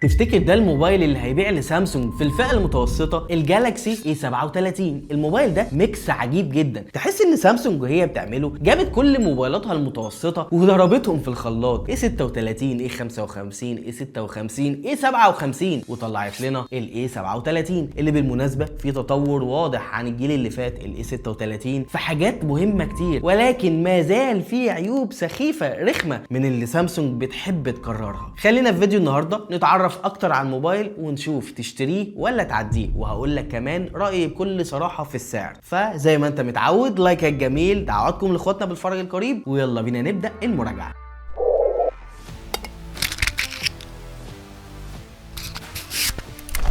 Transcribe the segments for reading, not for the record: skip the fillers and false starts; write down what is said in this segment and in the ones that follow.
تفتكر ده الموبايل اللي هيبيع لسامسونج في الفئة المتوسطة؟ الجالكسي A37. الموبايل ده mix عجيب جدا، تحس ان سامسونج وهي بتعمله جابت كل موبايلاتها المتوسطة وضربتهم في الخلاط، A36 A55 A56 A57، وطلعت لنا ال A37 اللي بالمناسبة في تطور واضح عن الجيل اللي فات ال A36 في حاجات مهمة كتير، ولكن ما زال في عيوب سخيفة رخمة من اللي سامسونج بتحب تكررها. خلينا في فيديو النهارده نتعرف اكتر عن الموبايل ونشوف تشتريه ولا تعديه، وهقول لك كمان رايي بكل صراحة في السعر. فزي ما انت متعود like الجميل، دعواتكم لاخواتنا بالفرج القريب، ويلا بينا نبدا المراجعة.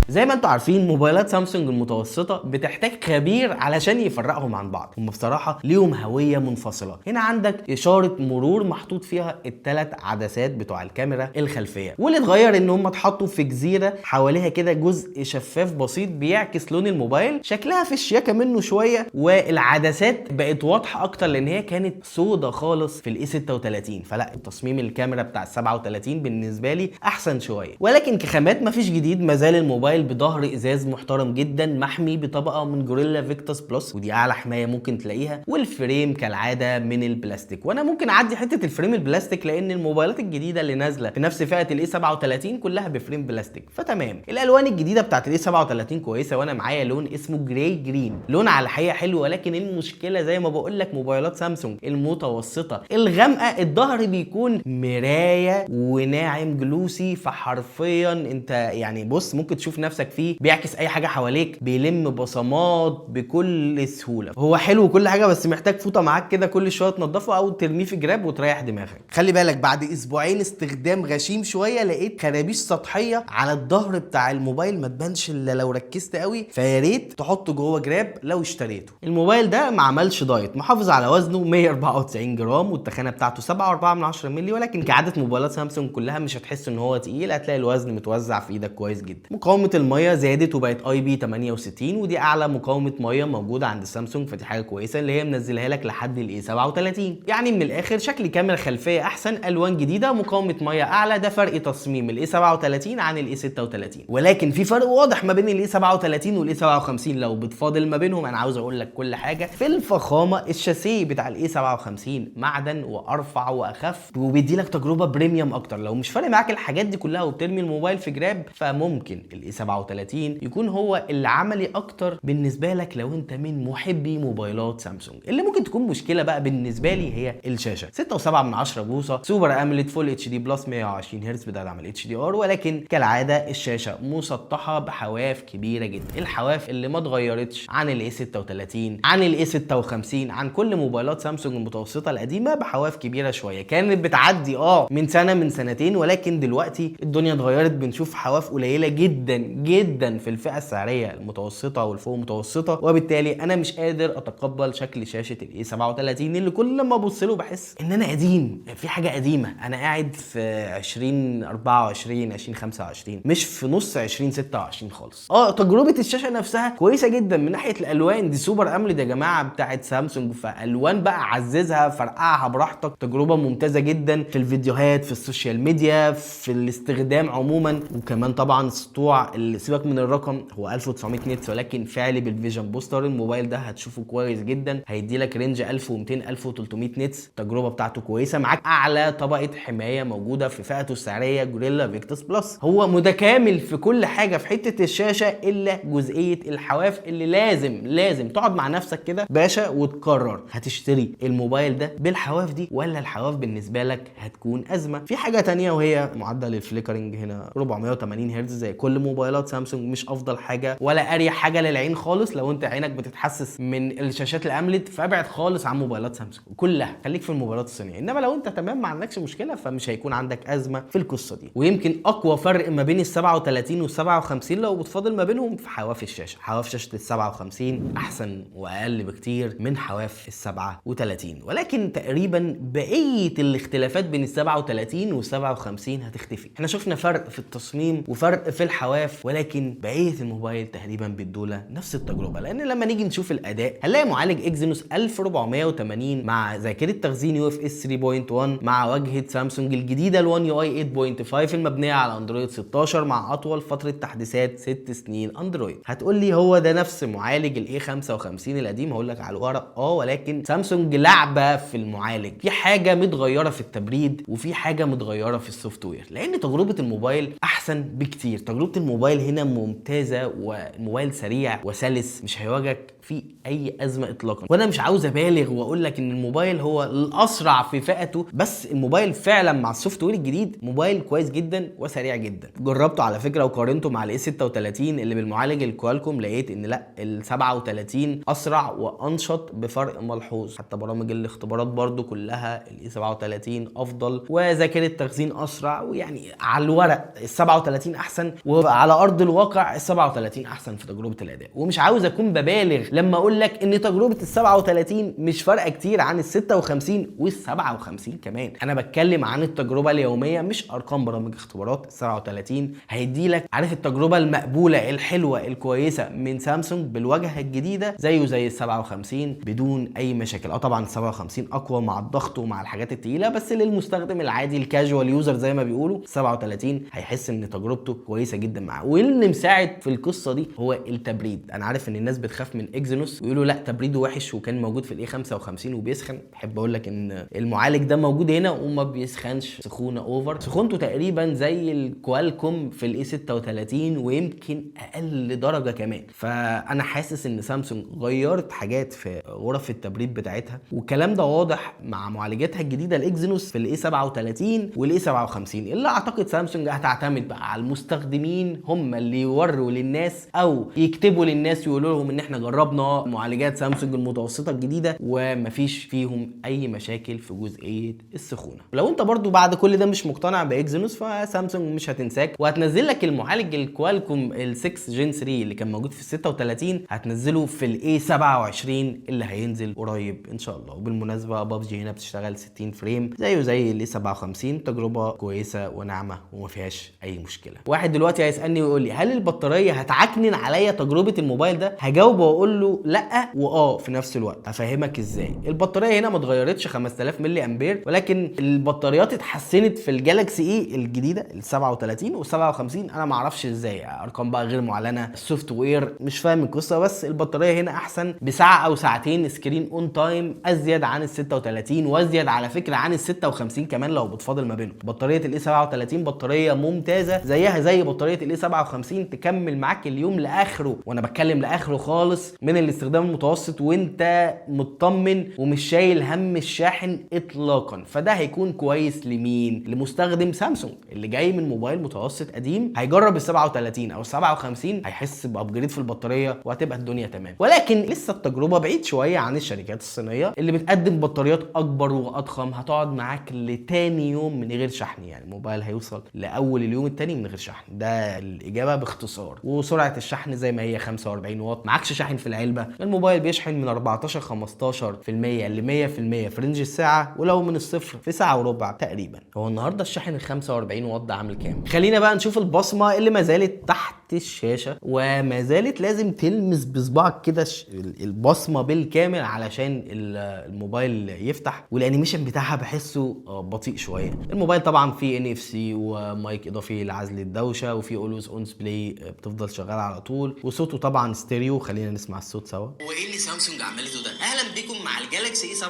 زي ما انتم عارفين موبايلات سامسونج المتوسطة بتحتاج خبير علشان يفرقهم عن بعض، هم بصراحة ليهم هوية منفصلة. هنا عندك اشارة مرور محطوط فيها الثلاث عدسات بتوع الكاميرا الخلفية، واللي اتغير ان هم اتحطوا في جزيرة حواليها كده جزء شفاف بسيط بيعكس لون الموبايل، شكلها في الشياكه منه شوية، والعدسات بقت واضحة اكتر لان هي كانت سودا خالص في ال A36. فلا تصميم الكاميرا بتاع 37 بالنسبة لي احسن شوية، ولكن كخامات مفيش جديد، ما زال الموبايل بظهر ازاز محترم جدا محمي بطبقه من Gorilla Victus Plus، ودي اعلى حماية ممكن تلاقيها، وال frame كالعادة من البلاستيك. وانا ممكن اعدي حتة ال frame البلاستيك لان الموبايلات الجديدة اللي نازله في نفس فئة ال A37 كلها ب frame بلاستيك، فتمام. الالوان الجديدة بتاعت ال A37 كويسة، وانا معايا لون اسمه gray green، لون على الحقيقة حلو، ولكن المشكلة زي ما بقول لك موبايلات سامسونج المتوسطة الغامقه الظهر بيكون مراية وناعم glossy، فحرفيا انت يعني بص ممكن تشوف نفسك فيه، بيعكس اي حاجة حواليك، بيلم بصمات بكل سهولة. هو حلو وكل حاجة، بس محتاج فوطه معاك كده كل شوية تنضفه او ترميه في جراب وتريح دماغك. خلي بالك بعد اسبوعين استخدام غشيم شوية لقيت خرابيش سطحية على الظهر بتاع الموبايل ما تبانش الا لو ركزت قوي، فيا ريت تحطه جوه جراب لو اشتريته. الموبايل ده ما عملش diet، محافظ على وزنه 194 جرام والتخانه بتاعته 7.4 مللي، ولكن كعادة موبايلات سامسونج كلها مش هتحس ان هو تقيل، هتلاقي الوزن متوزع في ايدك كويس جدا. مقاومة المية زادت وبقت IP 68، ودي اعلى مقاومة مية موجودة عند سامسونج، فدي حاجة كويسة اللي هي منزلها لك لحد ال A37. يعني من الاخر شكل كاميرا خلفية احسن، الوان جديدة، مقاومة مية اعلى، ده فرق تصميم ال A37 عن ال A36. ولكن في فرق واضح ما بين ال A37 وال A57 لو بتفاضل ما بينهم. انا عاوز اقول لك كل حاجة في الفخامة. الشاسيه بتاع ال A57 معدن وارفع واخف وبيدي لك تجربه premium اكتر. لو مش فارق معاك الحاجات دي كلها وبترمي الموبايل في جراب، فممكن ال A37 يكون هو العملي اكتر بالنسبة لك لو انت من محبي موبايلات سامسونج. اللي ممكن تكون مشكلة بقى بالنسبة لي هي الشاشة 6.7 بوصه Super AMOLED Full HD Plus 120 هرتز بتدعم ال HDR، ولكن كالعادة الشاشة مسطحة بحواف كبيرة جدا، الحواف اللي ما اتغيرتش عن ال A36 عن ال A56 عن كل موبايلات سامسونج المتوسطة القديمة، بحواف كبيرة شوية كانت بتعدي من سنة من سنتين، ولكن دلوقتي الدنيا اتغيرت، بنشوف حواف قليله جدا جدا في الفئة السعرية المتوسطة والفوق متوسطه، وبالتالي انا مش قادر اتقبل شكل شاشة ال A37 اللي كل ما ابص له بحس ان انا قديم، في حاجة قديمة، انا قاعد في 2024 2025 مش في نص 2026 خالص. تجربه الشاشة نفسها كويسة جدا من ناحية الالوان، دي Super AMOLED يا جماعة بتاعت سامسونج، فالوان بقى عززها فرقعها براحتك، تجربه ممتازة جدا في الفيديوهات في ال social media في الاستخدام عموما. وكمان طبعا السطوع اللي سيبك من الرقم هو 1900 nits، ولكن فعلي بال Vision Booster الموبايل ده هتشوفه كويس جدا، هيدي لك range 1200 1300 nits، التجربة بتاعته كويسة، معاك اعلى طبقه حماية موجودة في فئته السعرية Gorilla Victus Plus. هو متكامل في كل حاجة في حتة الشاشة الا جزئية الحواف اللي لازم تقعد مع نفسك كده باشا وتقرر هتشتري الموبايل ده بالحواف دي ولا الحواف بالنسبة لك هتكون ازمة. في حاجة تانية وهي معدل ال flickering هنا 480 هرتز زي كل موبايلات سامسونج، مش افضل حاجة ولا اريح حاجة للعين خالص. لو انت عينك بتتحسس من الشاشات ال AMOLED فابعد خالص عن موبايلات سامسونج كلها، خليك في الموبايلات الصينية. انما لو انت تمام ما عندكش مشكلة فمش هيكون عندك ازمة في القصة دي. ويمكن اقوى فرق ما بين ال 37 وال 57 لو بتفاضل ما بينهم في حواف الشاشة، حواف شاشة ال 57 احسن واقل بكتير من حواف ال 37، ولكن تقريبا بقية الاختلافات بين ال 37 وال 57 هتختفي. احنا شفنا فرق في التصميم وفرق في الحواف الاختلاف، ولكن بقية الموبايل تقريبا بيدولا نفس التجربه. لان لما نيجي نشوف الاداء هنلاقي معالج اكزينوس 1480 مع ذاكره تخزين UFS 3.1 مع واجهه سامسونج الجديدة ال 1 UI 8.5 المبنية على اندرويد 16 مع اطول فترة تحديثات 6 سنين اندرويد. هتقول لي هو ده نفس معالج ال A 55 القديم؟ هقول لك على الورق ولكن سامسونج لعبه في المعالج، في حاجة متغيرة في التبريد وفي حاجة متغيرة في ال software، لان تجربه الموبايل احسن بكتير. تجربه الموبايل هنا ممتازة، والموبايل سريع وسلس، مش هيواجهك في اي ازمة اطلاقا. وانا مش عاوز ابالغ واقول لك ان الموبايل هو الاسرع في فئته، بس الموبايل فعلا مع ال software الجديد موبايل كويس جدا وسريع جدا. جربته على فكرة وقارنته مع ال A 36 اللي بالمعالج الكوالكوم، لقيت ان لا، ال 37 اسرع وانشط بفرق ملحوظ. حتى برامج الاختبارات برضو كلها ال A 37 افضل وذاكره تخزين اسرع، ويعني على الورق ال 37 احسن وعلى ارض الواقع ال 37 احسن في تجربه الاداء. ومش عاوز اكون ببالغ لما اقول لك ان تجربه ال 37 مش فارقه كتير عن ال 56 وال 57 كمان. انا بتكلم عن التجربة اليومية مش ارقام برامج اختبارات. ال 37 هيدي لك عارف التجربة المقبولة الحلوة الكويسة من سامسونج بالواجهه الجديدة زيه زي ال 57 بدون اي مشاكل. طبعا ال 57 اقوى مع الضغط ومع الحاجات التقيله، بس للمستخدم العادي ال casual user زي ما بيقولوا 37 هيحس ان تجربته كويسة جدا معاه. واللي مساعد في القصة دي هو التبريد. انا عارف ان الناس بتخاف من اكزينوس ويقولوا لا تبريده وحش وكان موجود في ال A 55 وبيسخن. احب اقول لك ان المعالج ده موجود هنا وما بيسخنش سخونة over، سخونته تقريبا زي الكوالكوم في ال A 36 ويمكن اقل درجه كمان. فانا حاسس ان سامسونج غيرت حاجات في غرف التبريد بتاعتها، والكلام ده واضح مع معالجاتها الجديدة الاكزينوس في ال A 37 وال A 57، اللي اعتقد سامسونج هتعتمد بقى على المستخدمين هم اللي يوروا للناس او يكتبوا للناس ويقولوا لهم ان احنا جربنا معالجات سامسونج المتوسطة الجديدة ومفيش فيهم اي مشاكل في جزئية السخونه. لو انت برضو بعد كل ده مش مقتنع باكزينوس، فسامسونج مش هتنساك وهتنزل لك المعالج الكوالكوم ال 6 Gen 3 اللي كان موجود في ال 36 هتنزله في ال A 27 اللي هينزل قريب ان شاء الله. وبالمناسبة بابجي هنا بتشتغل 60 frame زيه زي ال A 57، تجربه كويسة وناعمه وما فيهاش اي مشكلة. واحد دلوقتي هيسالني ويقول لي هل البطارية هتعكنن عليا تجربه الموبايل ده؟ هجاوبه واقول له لا واه في نفس الوقت. هفهمك ازاي. البطارية هنا ما اتغيرتش 5000 ملي امبير، ولكن البطاريات اتحسنت في الجالكسي A الجديدة ال 37 وال 57. انا ما اعرفش ازاي، ارقام بقى غير معلنة، ال software مش فاهم القصة، بس البطارية هنا احسن بساعة او ساعتين screen on time ازيد عن ال 36 وازيد على فكرة عن ال 56 كمان لو بتفاضل ما بينهم. بطارية ال A 37 بطارية ممتازة زيها زي بطارية ال A 57، تكمل معاك اليوم لاخره، وانا بتكلم لاخره خالص من الاستخدام المتوسط وانت مطمن ومش شايل هم الشاحن اطلاقا. فده هيكون كويس لمين؟ لمستخدم سامسونج اللي جاي من موبايل متوسط قديم هيجرب ال 37 او ال 57 هيحس ب upgrade في البطارية وهتبقى الدنيا تمام. ولكن لسه التجربة بعيد شوية عن الشركات الصينية اللي بتقدم بطاريات اكبر واضخم، هتقعد معاك لتاني يوم من غير شحن، يعني الموبايل هيوصل لاول اليوم التاني من غير شحن. ده الاجابة باختصار. وسرعة الشحن زي ما هي 45 واط، معكش شاحن في العلبة، الموبايل بيشحن من 14 15% ل 100% في range الساعة، ولو من الصفر في ساعة وربع تقريبا. هو النهارده الشاحن ال 45 واط ده عامل كام؟ خلينا بقى نشوف البصمة اللي ما زالت تحت الشاشة وما زالت لازم تلمس بصبعك كده البصمة بالكامل علشان الموبايل يفتح، وال animation بتاعها بحسه بطيء شوية. الموبايل طبعا فيه NFC ومايك اضافي لعزل الدوشة، وفيه always on display بتفضل شغالة على طول، وصوته طبعا ستيريو. خلينا نسمع الصوت سوا. هو ايه اللي سامسونج عملته ده؟ اهلا بكم مع الجالكسي A 57،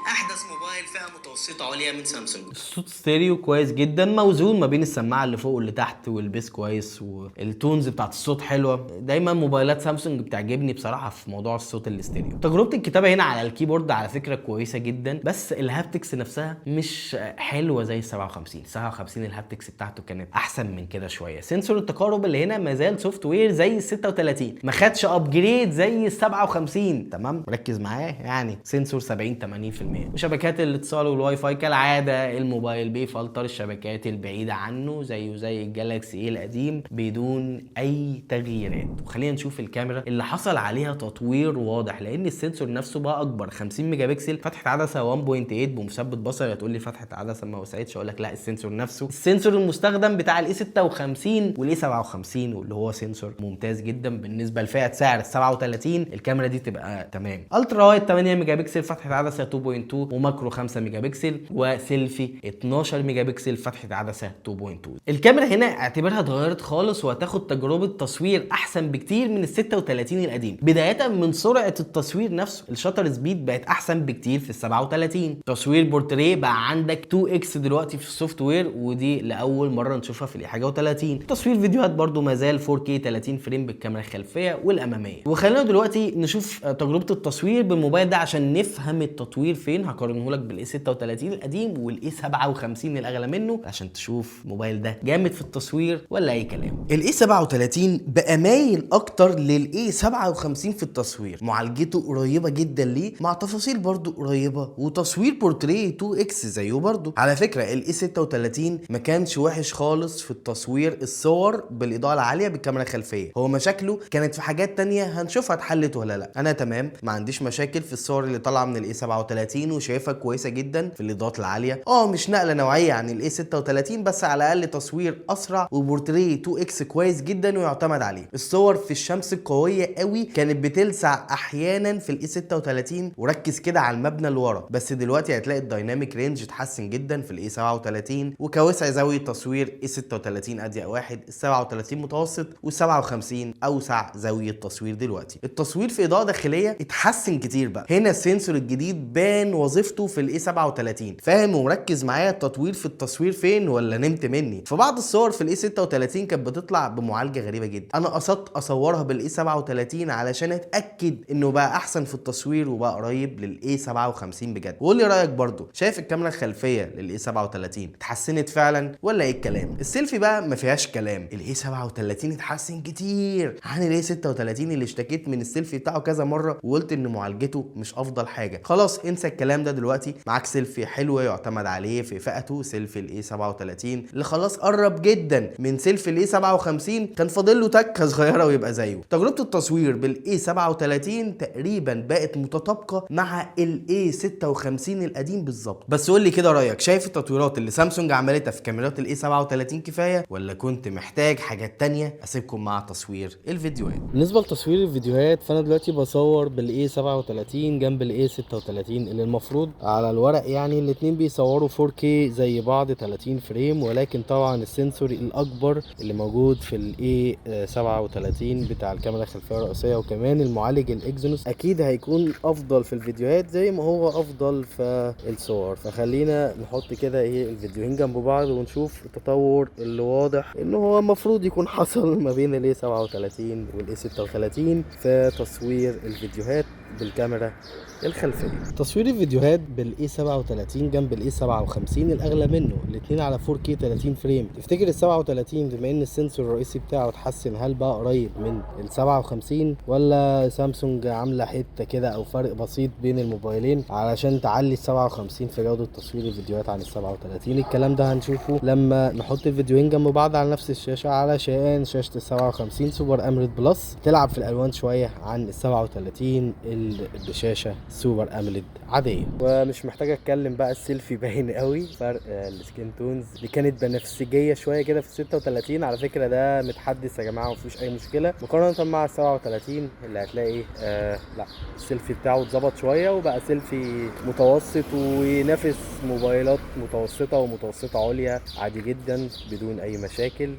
احدث موبايل فئة متوسطه عليا من سامسونج. الصوت ستيريو كويس جدا، موزون ما بين السماعة اللي فوق واللي تحت، وال bass كويس، وال tones بتاعت الصوت حلوة. دايما موبايلات سامسونج بتعجبني بصراحة في موضوع الصوت الاستيريو. تجربه الكتابة هنا على ال keyboard على فكرة كويسة جدا، بس ال haptics نفسها مش حلوة زي ال 57. 57 ال haptics بتاعته كانت احسن من كده شوية. sensor التقارب اللي هنا ما زال software زي ال 36، ما خدش upgrade زي ال 57. تمام، ركز معايا، يعني sensor 70 80%. وشبكات الاتصال والواي فاي كالعادة الموبايل بيفلتر الشبكات البعيدة عنه زيه زي الجالكسي A القديم بدون بدون اي تغييرات. وخلينا نشوف الكاميرا اللي حصل عليها تطوير واضح، لان ال sensor نفسه بقى اكبر، 50 ميجا بكسل، فتحه عدسة 1.8 بمثبت بصري. هتقول لي فتحه عدسة ما وسعتش، اقول لك لا، ال sensor نفسه، ال sensor المستخدم بتاع ال A56 وال A57، واللي هو sensor ممتاز جدا بالنسبة لفئة سعر ال 37. الكاميرا دي تبقى تمام. ultra wide 8 ميجا بكسل، فتحه عدسة 2.2 و macro 5 ميجا بكسل، وسيلفي 12 ميجا بكسل، فتحه عدسة 2.2. الكاميرا هنا اعتبرها اتغيرت خالص، وهتاخد تجربه تصوير احسن بكتير من ال 36 القديم، بداية من سرعة التصوير نفسه. ال shutter speed بقت احسن بكتير في ال 37. تصوير بورتريه بقى عندك 2 X دلوقتي في ال software، ودي لاول مرة نشوفها في ال A حاجة و30. تصوير فيديوهات برضو ما زال 4K 30 frame بالكاميرا الخلفية والاماميه. وخلينا دلوقتي نشوف تجربه التصوير بالموبايل ده عشان نفهم التطوير فين. هقارنه لك بال A36 القديم وال A57 الاغلى منه عشان تشوف الموبايل ده جامد في التصوير ولا اي كلام. ال A37 بقى مايل اكتر لل A57 في التصوير، معالجته قريبه جدا ليه مع تفاصيل برضو قريبه، وتصوير بورتريه 2 X زيه برضو. على فكرة ال A36 ما كانش وحش خالص في التصوير الصور بالاضاءة العالية بالكاميرا الخلفية، هو مشاكله كانت في حاجات تانية هنشوفها اتحلت ولا لا. انا تمام، ما عنديش مشاكل في الصور اللي طالعه من ال A37 وشايفها كويسة جدا في الاضاءات العالية. مش نقله نوعية عن ال A36، بس على الاقل تصوير اسرع وبورتريه 2 X كويس جدا ويعتمد عليه. الصور في الشمس القوية قوي كانت بتلسع احيانا في ال A36، وركز كده على المبنى اللي ورا، بس دلوقتي هتلاقي ال dynamic range اتحسن جدا في ال A37. وكوسع زاوية تصوير A36 اضيق واحد، ال 37 متوسط، وال57 اوسع زاوية تصوير دلوقتي. التصوير في اضاءه داخلية اتحسن كتير بقى، هنا ال sensor الجديد بان وظيفته في ال A37. فاهم ومركز معايا التطوير في التصوير فين ولا نمت مني؟ في بعض الصور في ال A36 كانت بتطلع بمعالجة غريبة جدا، انا قصدت اصورها بال A37 علشان اتاكد انه بقى احسن في التصوير وبقى قريب لل A57 بجد. وقول لي رايك برضو، شايف الكاميرا الخلفية لل A37 اتحسنت فعلا ولا ايه الكلام؟ السيلفي بقى ما فيهاش كلام، ال A37 اتحسن كتير عن ال A36 اللي اشتكيت من السيلفي بتاعه كذا مرة وقلت ان معالجته مش افضل حاجة. خلاص انسى الكلام ده دلوقتي، معاك سيلفي حلو يعتمد عليه في فئته، سيلفي ال A37 اللي خلاص قرب جدا من سيلفي ال A57، كان فاضل له تكه صغيرة ويبقى زيه. تجربه التصوير بال A37 تقريبا بقت متطابقة مع ال A56 القديم بالظبط. بس قول لي كده رايك، شايف التطويرات اللي سامسونج عملتها في كاميرات ال A37 كفاية ولا كنت محتاج حاجات تانية؟ اسيبكم مع تصوير الفيديوهات. بالنسبة لتصوير الفيديوهات، فانا دلوقتي بصور بال A37 جنب ال A36 اللي المفروض على الورق يعني الاتنين بيصوروا 4K زي بعض 30 frame، ولكن طبعا ال sensor الاكبر اللي موجود في ال A37 بتاع الكاميرا الخلفية الرئيسية وكمان المعالج ال Exynos اكيد هيكون افضل في الفيديوهات زي ما هو افضل في الصور. فخلينا نحط كده ايه الفيديوهين جنب بعض ونشوف التطور اللي واضح ان هو المفروض يكون حصل ما بين ال A37 وال A36 في تصوير الفيديوهات بالكاميرا الخلفية. تصوير الفيديوهات بال A37 جنب ال A57 الاغلى منه، الاثنين على 4K 30 frame. تفتكر ال 37 بما ان ال sensor الرئيسي بتاعه اتحسن هل بقى قريب من ال 57، ولا سامسونج عامله حتة كده او فرق بسيط بين الموبايلين علشان تعلي ال 57 في جوده تصوير الفيديوهات عن ال 37؟ الكلام ده هنشوفه لما نحط الفيديوهين جنب بعض على نفس الشاشة، علشان شاشة ال 57 Super AMOLED Plus تلعب في الالوان شوية عن ال 37 اللي بشاشة Super AMOLED عادية. ومش محتاج اتكلم بقى، السيلفي باين قوي فرق ال skin tones اللي كانت بنفسجيه شوية كده في 36. على فكرة ده متحدث يا جماعة ومفيش اي مشكلة، مقارنة مع ال 37 اللي هتلاقي لا السيلفي بتاعه اتظبط شوية وبقى سيلفي متوسط وينافس موبايلات متوسطه ومتوسطه عليا عادي جدا بدون اي مشاكل.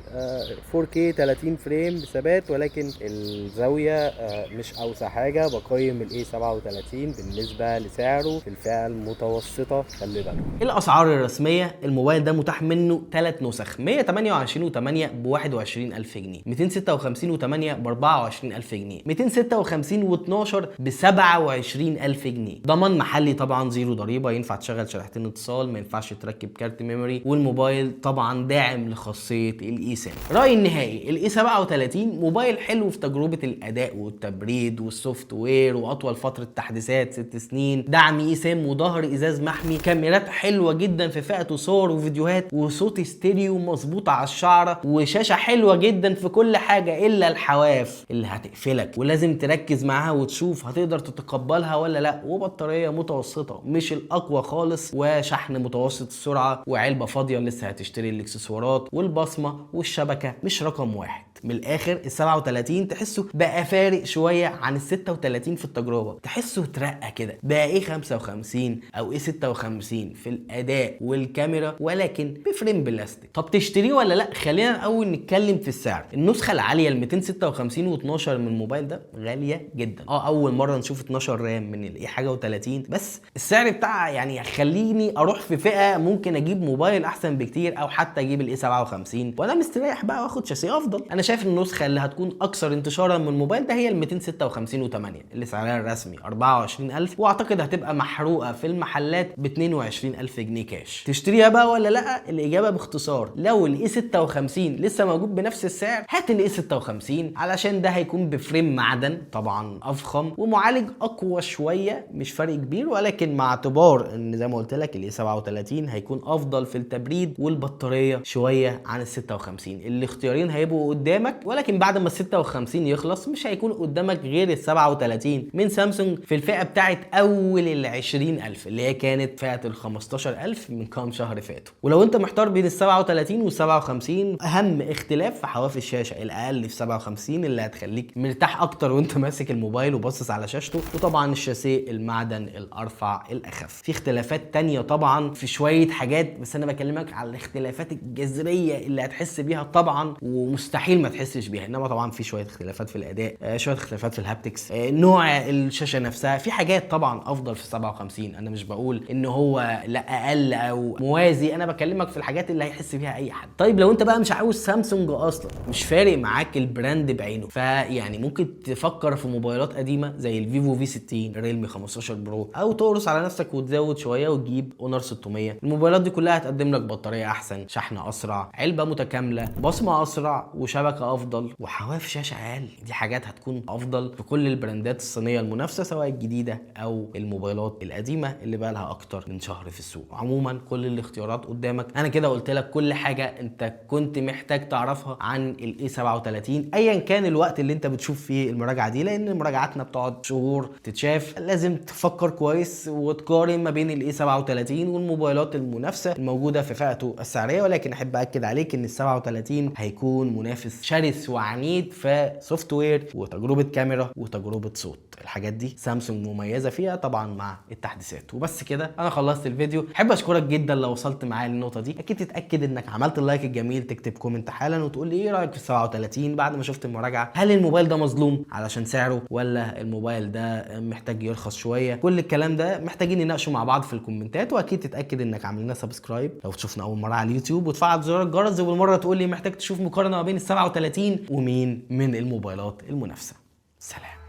4K 30 frame بثبات، ولكن الزاوية مش اوسع حاجة. بقيم ال A37 بالنسبة لسعره في الفئة المتوسطة، خلي بالك. الاسعار الرسمية، الموبايل ده متاح منه 3 نسخ، 128 و8 ب 21000 جنيه، 256 و8 ب 24000 جنيه، 256 و12 ب 27000 جنيه. ضمان محلي طبعا zero ضريبة، ينفع تشغل شريحتين اتصال، ما ينفعش تركب كارت memory، والموبايل طبعا داعم لخاصيه ال eSIM. رايي النهائي، ال A37 موبايل حلو في تجربه الاداء والتبريد وال software واطول اطول فترة تحديثات 6 سنين، دعم eSIM وظهر ازاز محمي، كاميرات حلوة جدا في فئة صور وفيديوهات، وصوت ستيريو مظبوط على الشعرة، وشاشه حلوة جدا في كل حاجة الا الحواف اللي هتقفلك ولازم تركز معاها وتشوف هتقدر تتقبلها ولا لا، وبطاريه متوسطه مش الاقوى خالص، وشحن متوسط السرعة، وعلبة فاضية لسه هتشتري الاكسسوارات والبصمه والشبكة مش رقم واحد. من الاخر ال 37 تحسه بقى فارق شوية عن ال 36 في التجربة، تحسه اترقى كده بقى A 55 او A 56 في الاداء والكاميرا، ولكن ب frame بلاستيك. طب تشتريه ولا لا؟ خلينا الاول نتكلم في السعر. النسخة العالية ال 256 و12 من الموبايل ده غالية جدا، اول مرة نشوف 12 RAM من ال A حاجة و30، بس السعر بتاعها يعني يخليني اروح في فئة ممكن اجيب موبايل احسن بكتير، او حتى اجيب ال A 57 وانا مستريح بقى واخد شاسيه افضل. انا شايف النسخة اللي هتكون اكثر انتشارا من الموبايل ده هي ال 256 و8 اللي سعرها الرسمي 24000، واعتقد هتبقى محروقة في المحلات ب 22000 جنيه كاش. تشتريها بقى ولا لا؟ الاجابة باختصار لو ال A 56 لسه موجود بنفس السعر هات ال A 56، علشان ده هيكون ب frame معدن طبعا افخم ومعالج اقوى شوية، مش فرق كبير، ولكن مع اعتبار ان زي ما قلت لك ال A 37 هيكون افضل في التبريد والبطاريه شوية عن ال 56. الاختيارين هيبقوا قدامك، ولكن بعد ما ال 56 يخلص مش هيكون قدامك غير ال 37 من سامسونج في الفئة بتاعت اول ال 20000 اللي هي كانت فئة ال 15000 من كام شهر فاتوا. ولو انت محتار بين ال 37 وال 57، اهم اختلاف في حواف الشاشة الاقل في 57 اللي هتخليك مرتاح اكتر وانت ماسك الموبايل وباصص على شاشته، وطبعا الشاسيه المعدن الارفع الاخف. في اختلافات تانية طبعا في شوية حاجات، بس انا بكلمك على الاختلافات الجذرية اللي هتحس بيها طبعا ومستحيل ما تحسش بيها. انما طبعا في شوية اختلافات في الاداء، شوية اختلافات في ال haptics، نوع الشاشة نفسها، في حاجات طبعا افضل في 57. انا مش بقول ان هو لا اقل او موازي، انا بكلمك في الحاجات اللي هيحس بيها اي حد. طيب لو انت بقى مش عاوز سامسونج اصلا، مش فارق معاك ال brand بعينه، فيعني ممكن تفكر في موبايلات قديمة زي الفيفو V 60، ريلمي 15 Pro، او تقرص على نفسك وتزود شوية وتجيب اونر 600. الموبايلات دي كلها هتقدم لك بطارية احسن، شحن اسرع، علبة متكاملة، بصمة اسرع، وشبكة افضل، وحواف شاشة اقل. دي حاجات هتكون افضل في كل البراندات الصينية المنافسة، سواء الجديدة او الموبايلات القديمة اللي بقى لها اكتر من شهر في السوق. عموما كل الاختيارات قدامك. انا كده قلت لك كل حاجة انت كنت محتاج تعرفها عن ال A 37، ايا كان الوقت اللي انت بتشوف فيه المراجعة دي، لان مراجعاتنا بتقعد شهور تتشاف. لازم تفكر كويس وتقارن ما بين ال A 37 والموبايلات المنافسة الموجودة في فئته السعرية. ولكن احب اكد عليك ان ال 37 هيكون منافس شرس وعنيد في software وتجربه كاميرا وتجربه صوت. الحاجات دي سامسونج مميزة فيها طبعا مع التحديثات. وبس كده انا خلصت الفيديو. احب اشكرك جدا لو وصلت معايا للنقطة دي. اكيد تتاكد انك عملت ال like الجميل، تكتب comment حالا وتقول لي ايه رايك في ال 37 بعد ما شفت المراجعة. هل الموبايل ده مظلوم علشان سعره، ولا الموبايل ده محتاج يرخص شوية؟ كل الكلام ده محتاجين نناقشه مع بعض في الكومنتات. واكيد تتاكد انك عامل لنا subscribe لو تشوفنا اول مرة على اليوتيوب، وتفعل زرار الجرس، وبالمره تقول لي محتاج تشوف مقارنة ما بين ال 37 ومين من الموبايلات المنافسة. سلام.